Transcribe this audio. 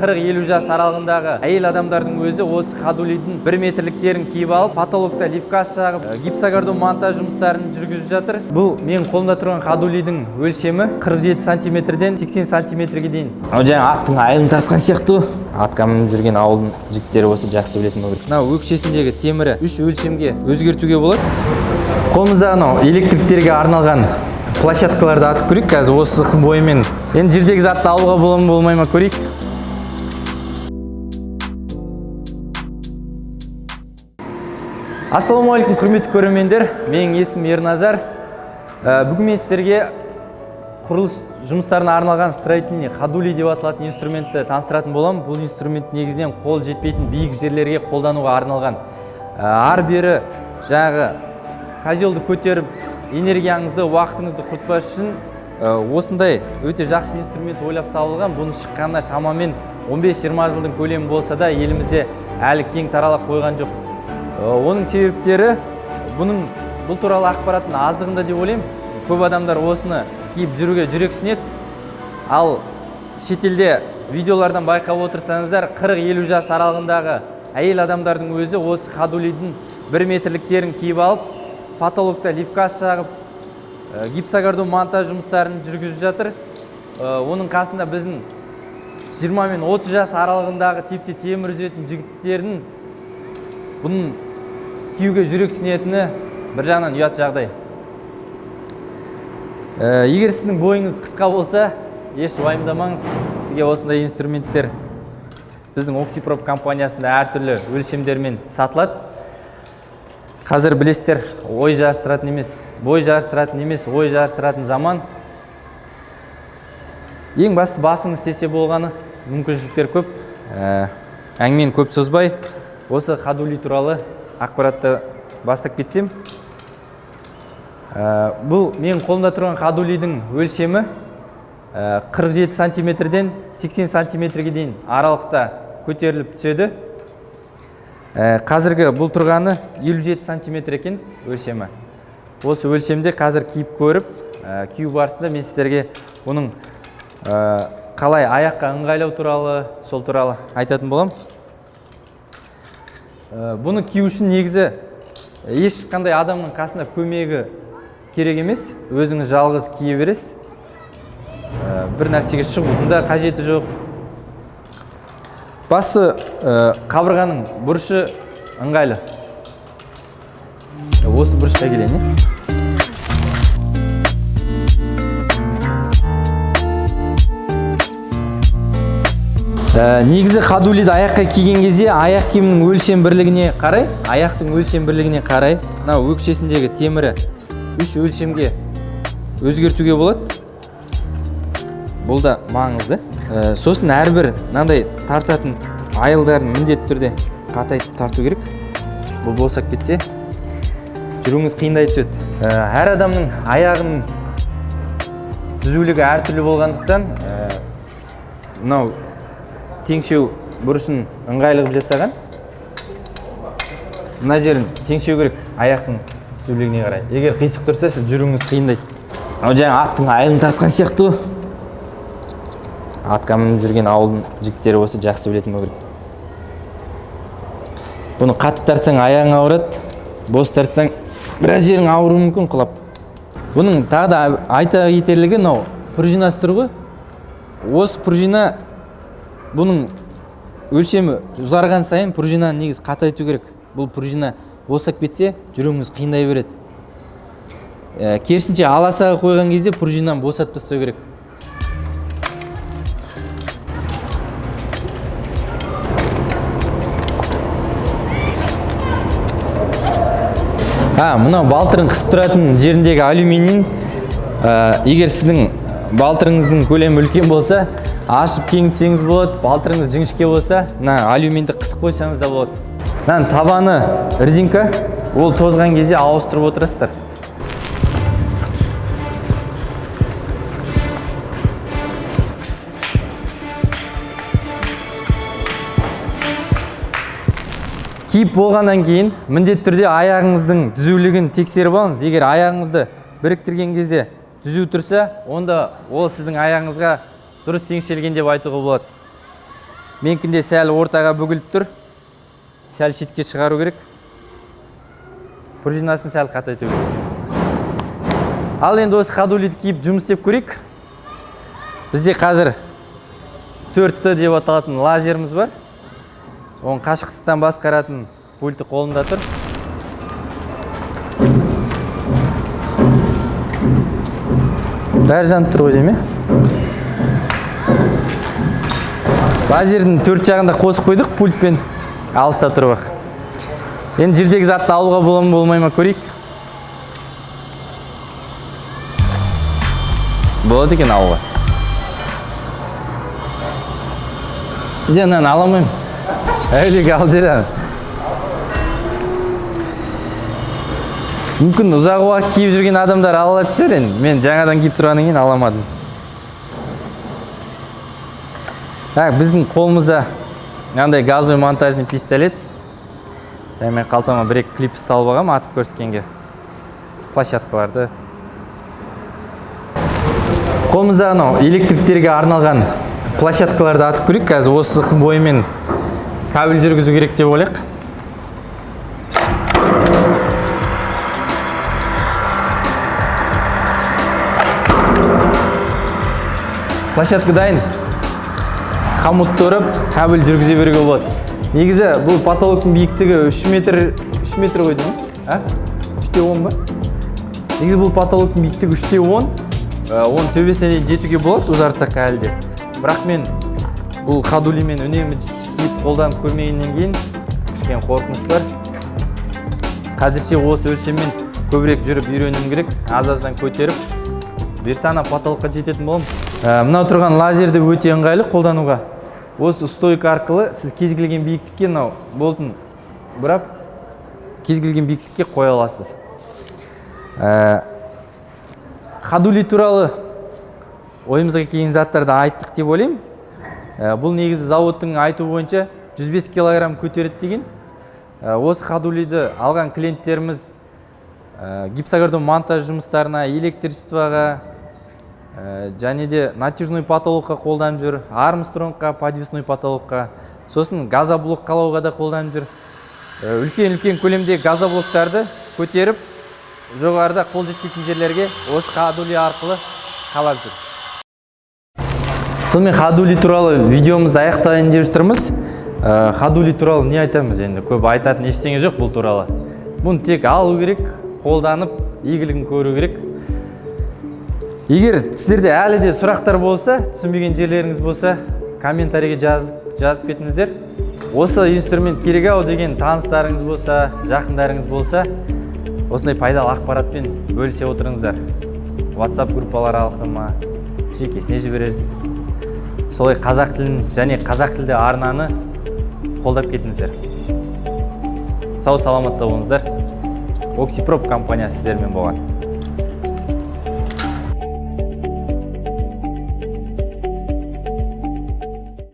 40-50 жас аралығындағы әйел адамдардың өзі осы ходулидің 1 метрліктерін киіп алып, потолокта левкас жағып, гипсокартон монтаж жұмыстарын жүргізіп жатыр. Бұл менің қолымда тұрған ходулидің өлшемі 47 сантиметрден 80 сантиметрге дейін. Мынау жаңа аттың айылын тартқан сияқты. Атқа мініп жүрген ауылдың жігіттері болса, жақсы білетін болу керек. Мынау өкшесіндегі темірі үш өлшемге өзгертуге болады. Қолымызда анау электриктерге арналған площадкаларды атып көрейік. Қазір осы сызықтың бойымен енді жердегі затты алуға бола ма, болмай ма, көрейік. Ассалаумағалейкум, құрметті көрермендер! Менің есімім Ерназар. Бүгін мен сіздерге құрылыс жұмыстарына арналған строительный ходули деп аталатын инструментті таныстыратын боламын. Бұл инструмент негізінен қол жетпейтін биік жерлерге қолдануға арналған. Ары бері жаңағы козелді көтеріп, энергияңызды, уақытыңызды құртпас үшін осындай өте жақсы инструмент ойлап табылған. Бұның шыққанына шамамен 15-20 жылдың көлемі болса да, елімізде әлі кең тарала қойған жоқ. Оның себептері бұның бұл туралы ақпараттың аздығында деп ойлаймын. Көп адамдар осыны киіп жүруге жүрексінеді. Ал шетелде видеолардан байқап отырсаңыздар, 40-50 жас аралығындағы әйел адамдардың өзі осы ходулидің 1 метрліктерін киіп алып, потолокта левкас жағып, гипсокартон монтаж жұмыстарын жүргізіп жатыр. Оның қасында біздің 20 мен 30 жас аралығындағы тепсе темір үзетін жігіттердің бұның киюге жүрексінетіні бір жағынан ұят жағдай. Егер сіздің бойыңыз қысқа болса, еш уайымдамаңыз, сізге осындай инструменттер біздің Оксипроп компаниясында әртүрлі өлшемдермен сатылады. Қазір білесіздер, ой жарыстыратын емес, бой жарыстыратын емес, ой жарыстыратын заман. Ең бастысы, басыңыз істесе болғаны, мүмкіншіліктер көп. Әңгімені көп созбай, осы ходули туралы ақпаратты бастап кетсем. Бұл менің қолымда тұрған ходулидің өлшемі 47 сантиметрден 80 сантиметрге дейін аралықта көтеріліп түседі. Қазіргі бұл тұрғаны 57 сантиметр екен өлшемі. Осы өлшемде қазір киіп көріп, кию барысында мен сіздерге оның қалай аяққа ыңғайлау туралы, сол туралы айтатын боламын. Бұны кию үшін негізі ешқандай адамның қасында көмегі керек емес, өзіңіз жалғыз кие бересіз. Бір нәрсеге шығудың да қажеті жоқ. Басы қабырғаның бұрышы ыңғайлы. Осы бұрышқа келейін, иә? Негізі ходулиді аяққа киген кезде аяқ киімнің өлшем бірлігіне қарай, аяқтың өлшем бірлігіне қарай, мынау өкшесіндегі темірі үш өлшемге өзгертуге болады. Бұл да маңызды. Сосын әрбір мынандай тартатын айылдарын міндетті түрде қатайтып тарту керек. Бұл босап кетсе, жүруіңіз қиындай түседі. Әр адамның аяғының түзулігі әртүрлі болғандықтан, мынау теңшеу бұрышын ыңғайлы қылып жасаған. Мына жерін теңшеу керек аяқтың түзулігіне қарай. Егер қисық тұрса, сіз жүруіңіз қиындайды. Мынау жаңа аттың айылын тартқан сияқты ғой. Атқа мініп жүрген ауылдың жігіттері болса, жақсы білетін болу керек. Бұны қатты тартсаң, аяғың ауырады, бос тартсаң, біраз жерің ауыруы мүмкін құлап. Бұның тағы да айта кетерлігі, мынау пружинасы тұр ғой. Осы пружина, бұның өлшемі ұзарған сайын пружинаны негізі қатайту керек. Бұл пружина босап кетсе, жүруіңіз қиындай береді. Керісінше аласаға қойған кезде пружинаны босатып тастау керек. Мынау балтырын қысып тұратын жеріндегі алюминийін, егер сіздің балтырыңыздың көлемі үлкен болса, ашып кеңітсеңіз болады, балтырыңыз жіңішке болса, мына алюминді қысып қойсаңыз да болады. Мынаның табаны резинка, ол тозған кезде ауыстырып отырасыздар. Киіп болғаннан кейін міндетті түрде аяғыңыздың түзулігін тексеріп алыңыз. Егер аяғыңызды біріктірген кезде түзу тұрса, онда ол сіздің аяғыңызға дұрыс теңселген деп айтуға болады. Менікінде сәл ортаға бүгіліп тұр. Сәл шетке шығару керек. Пружинасын сәл қатайту керек. Ал енді осы ходулиді киіп жұмыс істеп көрейік. Бізде қазір 4Т деп аталатын лазеріміз бар. Оның қашықтықтан басқаратын пульті қолында тұр. Бәрі жанып тұр ғой деймін, е? Лазердің төрт жағында қосып қойдық пультпен, алыста тұрып ақ. Енді жердегі затты алуға бола ма, болмай ма көрейік. Болады екен алуға. Же, мынаны ала алмаймын. Әулеге ал жер аны. Мүмкін ұзақ уақыт киіп жүрген адамдар ала алатын шығар енді. Мен жаңадан киіп тұрғаннан кейін ала алмадым. Так, біздің қолымызда мынандай газовый монтажный пистолет. Және мен қалтама бір-екі клипс салып алғанмын атып көрсеткенге. Площадкаларды. Қолымызда анау электриктерге арналған площадкаларды атып көрейік. Қазір осы сызықтың бойымен кабель жүргізу керек деп ойлайық. Площадка дайын. Хомутты ұрып, кабель жүргізе беруге болады. Негізі бұл потолоктың биіктігі 3 метр, 3 метр ғой деймін, а? Үш те он ба? Негізі бұл потолоктың биіктігі үш те он. Оның төбесіне дейін жетуге болады ұзартсақ әлі де. Бірақ мен бұл ходулимен үнемі киіп қолданып көрмегеннен кейін кішкене қорқыныш бар. Қазірше осы өлшеммен көбірек жүріп үйренуім керек. Аз-аздан көтеріп, бұйырса ана потолокқа жететін боламын. Мынау тұрған лазерді өте ыңғайлы қолдануға. Осы стойка арқылы сіз кез келген биіктікке мынау болтын бұрап, кез келген биіктікке қоя аласыз. Ходули туралы ойымызға келген заттарды айттық деп ойлаймын. Бұл негізі зауыттың айтуы бойынша 105 килограмм көтереді деген. Осы ходулиді алған клиенттеріміз, гипсокартон монтаж жұмыстарына, электричествоға, және де натяжной потолокқа қолданып жүр, армстронгқа, подвесной потолокқа, сосын газоблок қалауға да қолданып жүр. Үлкен-үлкен көлемдегі газоблоктарды көтеріп, жоғарыда қол жетпейтін жерлерге осы ходули арқылы қалап жүр. Сонымен ходули туралы видеомызды аяқтайын деп жатырмыз. Ходули туралы не айтамыз енді? Көп айтатын ештеңе жоқ бұл туралы. Бұны тек алу керек, қолданып, игілігін көру керек. Егер сіздерде әлі де сұрақтар болса, түсінбеген жерлеріңіз болса, комментарийге жазып кетіңіздер. Осы инструмент керек ау деген таныстарыңыз болса, жақындарыңыз болса, осындай пайдалы ақпаратпен бөлісе отырыңыздар. WhatsApp группалар арқылы ма, жекесіне жібересіз. Солай қазақ тілін және қазақ тілді арнаны қолдап кетіңіздер. Сау саламатта болыңыздар. Оксипроп компаниясы сіздермен болған.